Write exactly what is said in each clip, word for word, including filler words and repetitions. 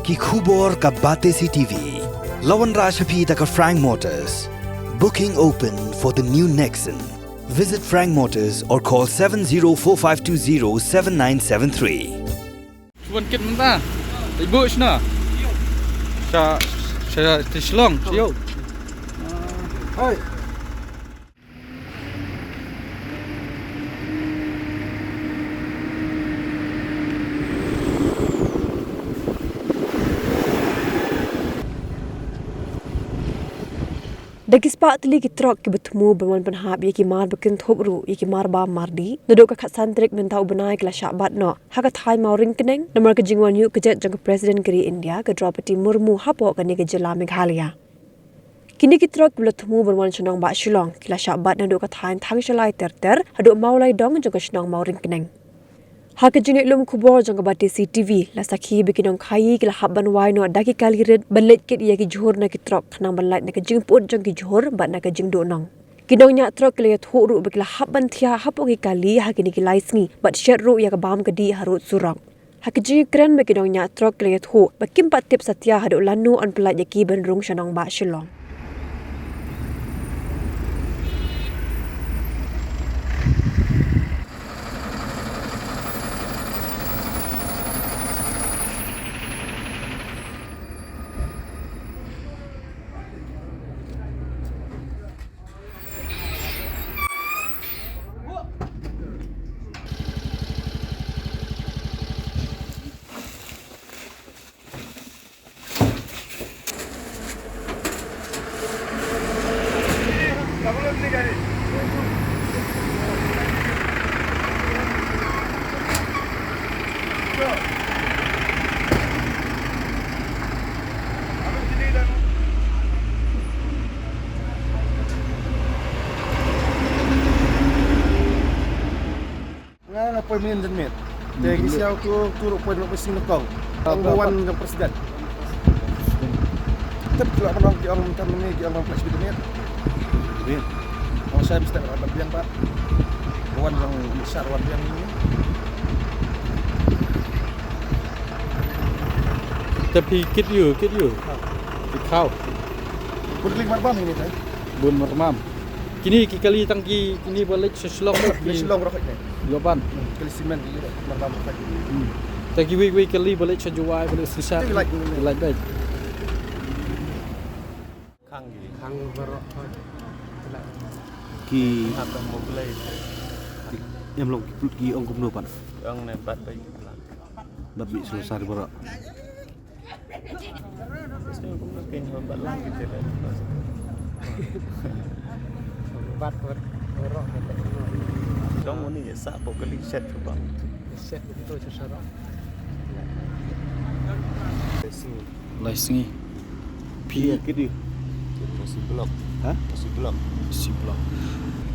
Ki khubor ka Batesi T V. La wanrah sha phi da ka Frank Motors. Booking open for the new Nexon. Visit Frank Motors or call seven zero four five two zero seven nine seven three. Shu wan kit mynta. Ibu shna. Sha sha ti Shillong. Yo. Hai. Da ki spah tylli ki trok kiba thmu ban wan pynhap ïa ki mar ba kynthup ruh ïa ki mar bam mar dih, naduh ka khatsan tarik mynta u bnai ki la shah bat noh ha ka thaiñ Mawryngkneng namar ka jingwan ïuh kjat jong ka President ka ri India ka Droupadi Murmu hapoh kane ka jylla Meghalaya. Kine ki trok kiba la thmu ban wan sha nongbah Shillong ki la shah bat naduh ka thaiñ Thangshalai ter ter haduh Mawlaidong jong ka shnong Mawryngkneng. Ha ka jingleit lum khubor jong ka Batesi T V la sakhi ba ki nongkhaii ki la hap ban wai noh da ki kali rit ban leit kit ïa ki jhur na ki trok khnang ban lait na ka jingpyut jong ki jhur bad na ka jingduhnong. Ki nongñiah trok ki la ïathuh ruh ba ki la hap ban thiah hapoh ki kali ha kine ki lai sngi bad shet ruh ïa ka bam ka dih harud surok. Ha ka jingkren bad ki nongñiah trok ki la ïathuh ba kim pat tip satia haduh lano yn pyllait ïa ki ban rung sha nongbah Shillong. Nga nga poi mynnin janmiet. Te ki siaw tu tu ruh poi ruh poi sing nyngkong. Ong ba wan jong president. Tep ki la pynlong ki ong mynta mynne ki ong ba pynlait shibit janmiet. Ong shai mynstep wan biang pat. Ba wan jong mynshar wan biang mynne. Tep hi kit ïu kit ïu. Kit khaw. Bun klik marbam hi ni tai. Bun marbam. Kine ki kali tang ki kine ba leit sha Shillong. Leit Shillong rok ne. Ïoh ban. Kali simen ki ïoh ban ban. Ta kiwei kiwei kali ba leit sha Jowai ba leit sha Shisha. Ki lait. Ki lait bai. Khang ki. Khang baroh. Ki. Hap ban mobilize. Em long ki plut ki ong kumno pan. Ong ne bat bai. Bat bi slo sar baroh. Dong ni sa po kali set ko ba. Set ko to sa ra. Lai sngi. Phi ïa kidi. Masi blok. Ha? Masi blok. Masi blok.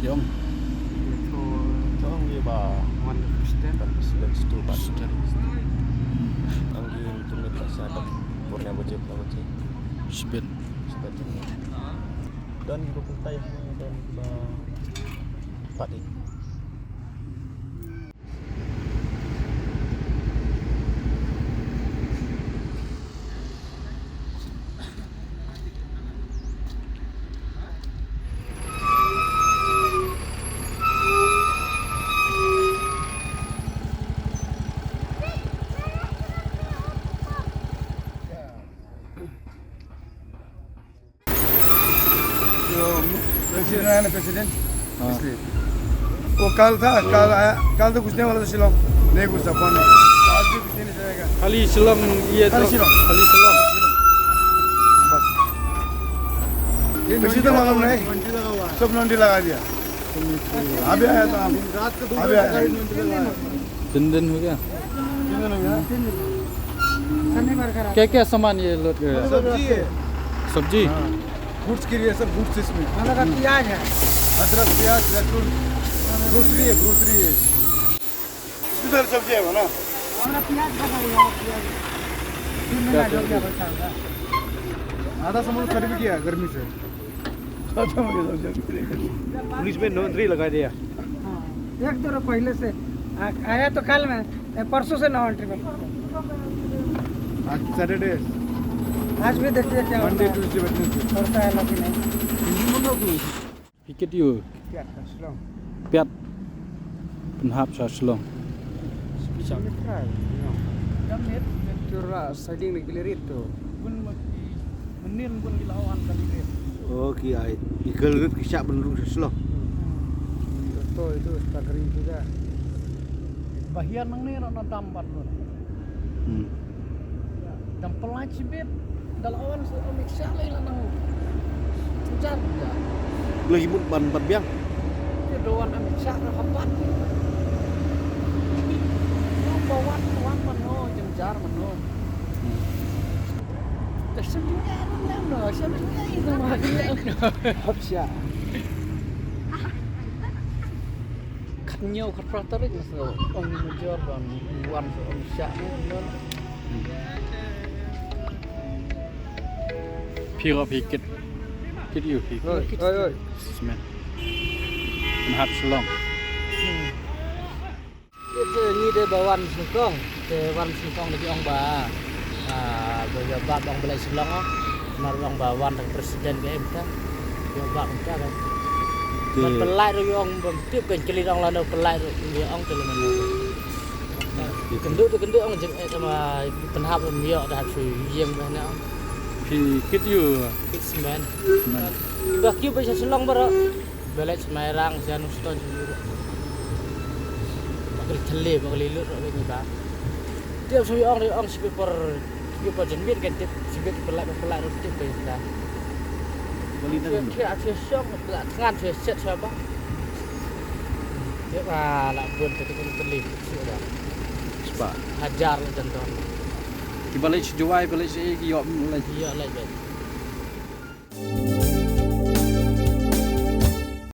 Jong. Jong ye ba. Wan president. President situ ba. President. Ang di untuk ni tak sadap. Purnia bocil tak bocil. Sibin. Sibin. Dan di buku tai dan ba. Pati. प्रेसिडेंट आया ना, प्रेसिडेंट। हाँ। इसलिए। वो कल था, कल आया, कल तो घुसने वाला था शिलोंग, नहीं घुसा, फोन नहीं। तो आज भी घुसने नहीं जाएगा। खाली शिलोंग, ये खाली तो शिलोंग। खाली शिलोंग। बस। ये नोएडा तो मालूम नहीं। सब नोएडा लगा दिया। अभी आया था हम। रात को दो बजे से गाड़ी नोएडा लगा दिया। तीन दिन हो गया। तीन दिन हो गया। शनिवार का रात। क्या क्या सामान ये लोड कर रहे हैं? सब्जी है। सब्जी? हाँ। गुड्स के लिए सब गुड्स इसमें। हमारा प्याज है। अदरक, प्याज, लहसुन, ग्रोसरी है, ग्रोसरी है। इसमें सारी सब्जी है ना? हमारा प्याज का गाड़ी है, प्याज। तीन महीना हो गया बचा हुआ। आधा सामान खरीद किया गर्मी से। पुलिस में नौ एंट्री लगा दिया। हाँ, एक दो पहले से आ-, आया तो कल में, ए, परसों से नौ एंट्री में। आज सैटरडे। आज भी देखिए क्या होता है। मंडे, ट्यूसडे, वेडनेसडे। पड़ता है लकी नहीं। हिंदी में लोग नहीं। Phi kit aiu? Piat, Shillong. Piat. Pynhap sha Shillong. Special. Jam net. Tur la siding ni ki lari tu. Bun ma ki, mynnin bun ki la wan ka lari. Oh, ki ai. Ki lari ki shah bun ruh sha Shillong. Hmm. Auto itu staggering juga. Ba hiar nangne ruh na dam bad ruh. Hmm. Dang pynlait shibit, da la wan sa Amit Shah lei la nang jar jar. Lei mut ban ban biang. Te da wan Amit Shah ka hapan. Wan ba wan, wan mano, jynjar mano. Hmm. Te shem jingeh ruh lem no, shem jingeh ito ma jingeh no. Hap Shah. Khat hynñiew khat phra tarik na sa ong major ban wan sa Amit Shah ne. Phi ruh phi kit. Kit aiu phi? Oi, oi, oi. Smen. Pynhap Shillong. Te ngi dei ba wan sengkong, te wan sengkong da ki ong ba, ah, ba ïa ba ong ba leit Shillong ah. Namar ong ba wan da president ka em ta. Ïa ba ong ta ka. Te ban pynlait ruh ïa ong ba tip kan kylli ong lano pynlait ruh ïa ong te lano. Kynduh te kynduh ong jing eh sama pynhap ym ïoh da hap shu ïeng ba na. Phi kit aiu? Kit smen. Smen. Ba kiew ba sha Shillong baroh. Ba leit Mairang sha Nongstoiñ sha Europe. Ba kali thylli ba kali lut ruh ngi ba. Tip shu ïa ong ïa ong shi paper, shi paper jingmut kan tip shi bit pynlait pynlait ruh tip ba ïa. Kali na. Tip tip shu shong ba thngan shu set shu ba. Tip ba la bun te tip thylli. Spah. Hajar la jan don. Ki ba leit sha Jowai, ba leit sha ei, ki ïoh leit. Ïoh leit leit.